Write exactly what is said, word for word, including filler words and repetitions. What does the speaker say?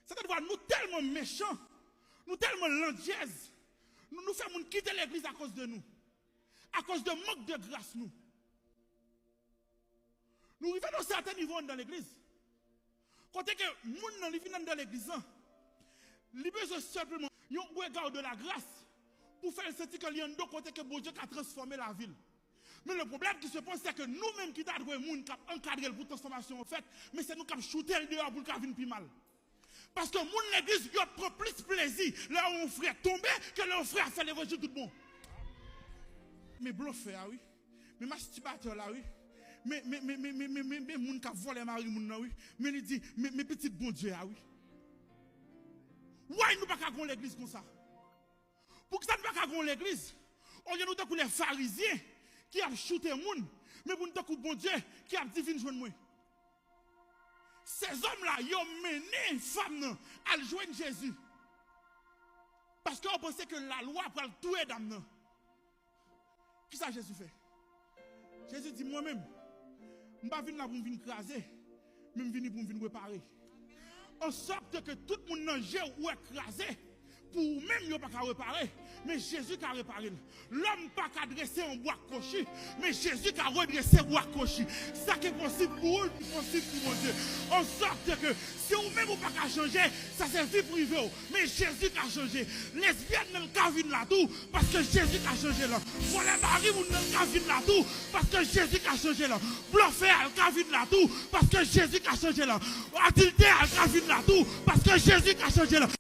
Sètèn fwa, nou tèlman mechan, nou tèlman landjèz, nou, nou fè moun kite legliz akoz de nou, akoz de mank de gras nou. Nou rive nan sèten nivo anndan legliz, kote ke moun nan li vin anndan legliz lan, li bezwen senpleman yon rega de la gras pou fè l santi ke li anndan kote ke Bondye ka transfòme lavi l. Men le pwoblèm ki se poze, se ke nou menm ki ta dwe moun k ap ankadre l pou transfòmasyon an fèt, men se nou k ap choute l deyò pou l ka vin pi mal. Paske moun legliz, yo pran plis plezi lè yon frè tonbe ke lè yon frè ap fè levanjil tout bon. Men blofè a wi. Men mastibatè la wi. Men, men, men, men, men, men, men, men moun k ap vòlè mari moun nan wi. Men li di, men, men pitit Bondye a wi. Why nou pa ka gon legliz konsa? Poukisa nou pa ka gon legliz? Olye nou tankou lè farizyen ki ap choute moun, men pou nou tankou Bondye ki ap di vin jwenn mwen. Sèzòm la, yo mennen fanm nan al jwenn Jezi. Paske yo panse ke lalwa pral touye dam nan. Kisa Jezi fè? Jezi di, mwen menm, m pa vin la pou m vin kraze, men m vini pou m vin repare. Ansòt ke tout moun nan je w wè kraze, pou ou menm yo pa ka repare, men Jezi ka repare l. Lòm pa ka drese yon bwa kwochi, men Jezi ka redrese bwa kwochi. Sa ki posib pou ou, li posib pou Bondye. Ansòt ke si ou menm ou pa ka chanje, sa se vi prive w, men Jezi ka chanje. Lesbyèn nan ka vin la tou, paske Jezi ka chanje l. Vòlè mari moun nan ka vin la tou, paske Jezi ka chanje l. Blofè a ka vin la tou, paske Jezi ka chanje l. Adiltè a ka vin la tou, paske Jezi ka chanje l.